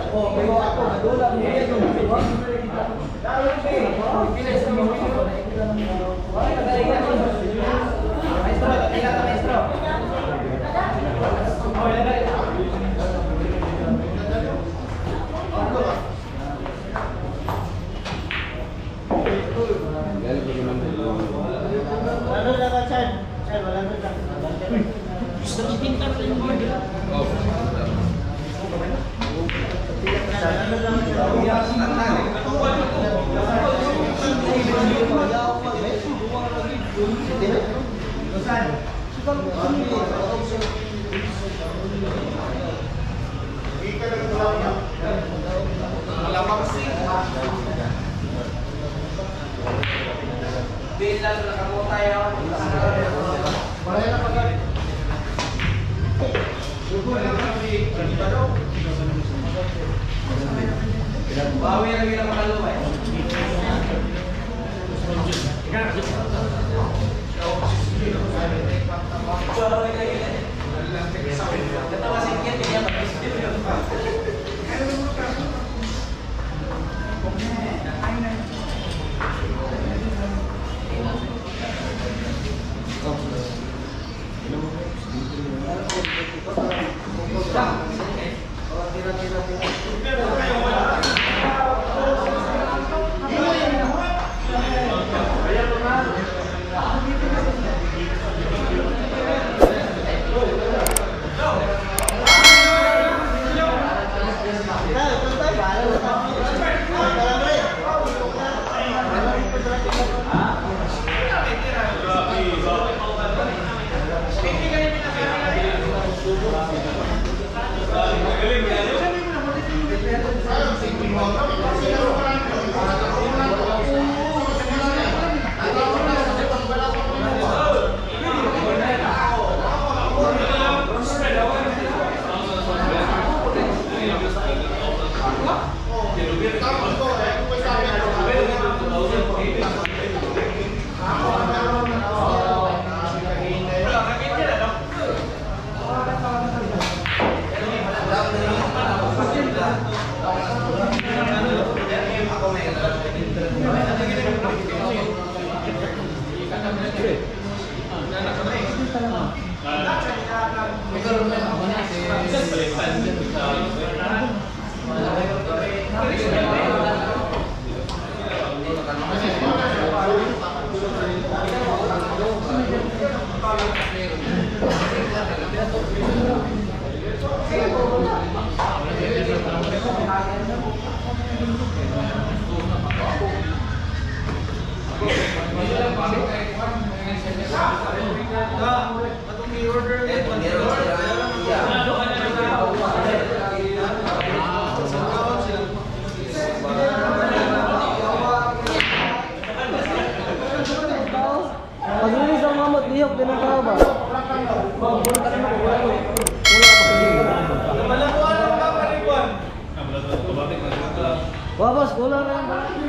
Oh, pero ako madula mo yan. Maestro, tingnan ka, maestro. Wala na ka, Chan. Chan, wala na ka. Bilang nakakuha tayo. Bawi lang yun ang makalawa eh. Bawi lang yun eh. Katawa si Kian, kaya mag-isip yun. Pag-release ang mamot, lihok, din ang tao ba? Wa boss, kulang na yan.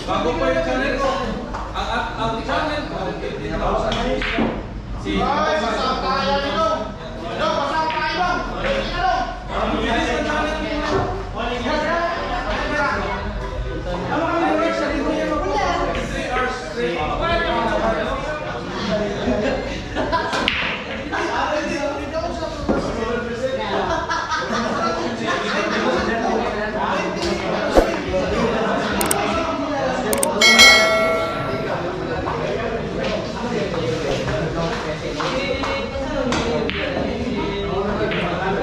Bago pa yung channel ko. Ang channel ko, 15,000. Si Ay, masarap tayo nito. No, masarap tayo. Ano? Ang bilis ng channel ko. 3 hours straight.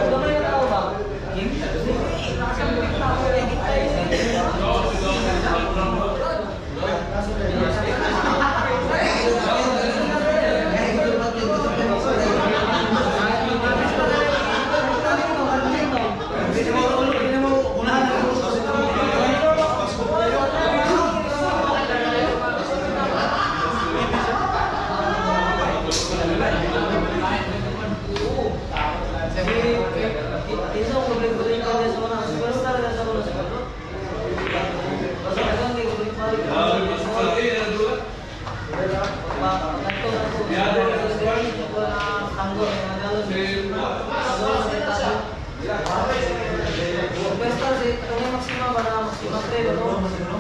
Gamay na tao ba? Isa ko balik ka sa mga superstar ka sa mga superstar. Basta ka lang balik balik. Ah, mas malaki na dulo. Superstar si kami maksima ba na maksima pre no?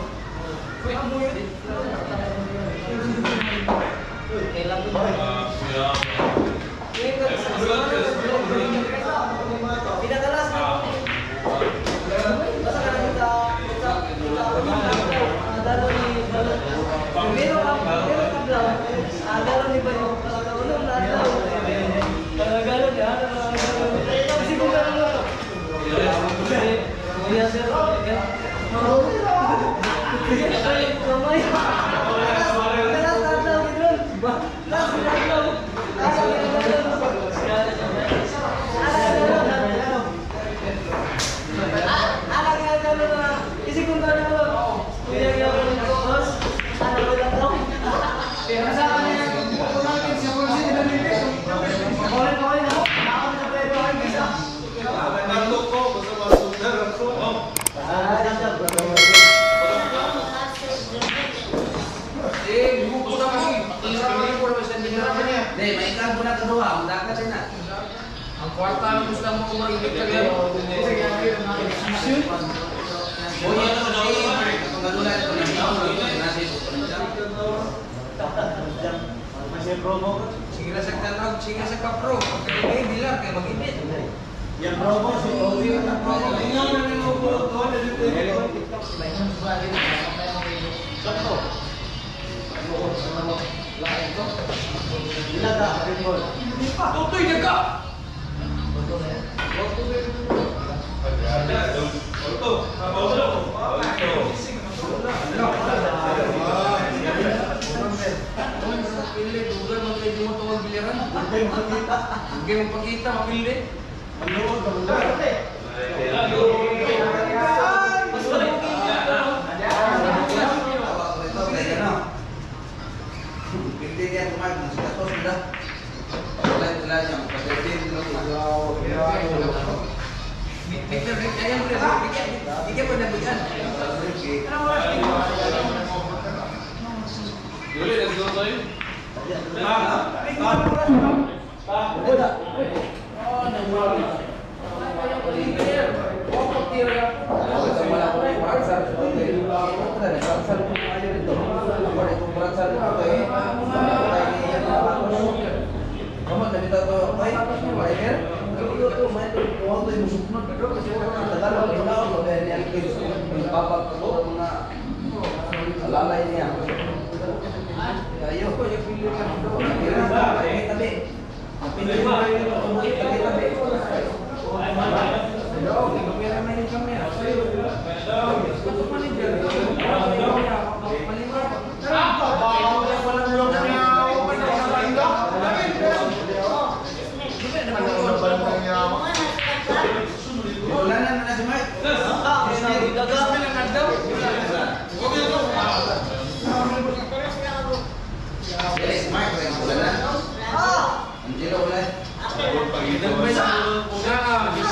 Kailan ko? Ah, yeah. Pinakalas na. Basta ka nakita, kita, kita, dalo ni Balo. Pero ka lang, dalo ni Balo, palakaulong na adlaw. Palagalo niya, palagalo. Kasi kung gano'n lang. Kuya sir, kamay. Kalas adlaw gidron. Las adlaw. Las adlaw. Alam nga gano'n na, kasi kung gano'n mo, kuya nga gano'n ko, boss, ano ba lang daw? Okay, na. Ako na pwede ako yung isa. Tatlo ko, basta masundar ako. Oh. Ah, Eh, buko na kasi. Hindi, may mo na kaduha. Ang dagat na. Ang kwarta ang gusto mo kung mag-ibig ka lang. Uy, ano eh, kung ganun lang, ito lang. Sige na sa tanag, sige na sa kapro. Pagkakabay, bilang kay mag-ibig. Yan promo si Ovi. Tingnan na rin mo po ito. Tutoy na ka! Ito, Pili, dugay mo kayo mo tawag biliran. Dugay mo pagkita, mapili. Ito, kaya ano. Hindi niya kumain, mas katos na. Wala, wala niya, pagkatin, Ayan, pre, bigyan, bigyan mo na bigyan. Yuli, let's go tayo. to, may to, kuha to yung musuknod. Tagalog, Tagalog, kaya niya yung babag ko mga alalay niya. Ayo. Tabi. Tabi, tabi. Wala na na si Mike. Ah, daga. Dili, si Mike, wala na. Ah! Angelo, wala. Sa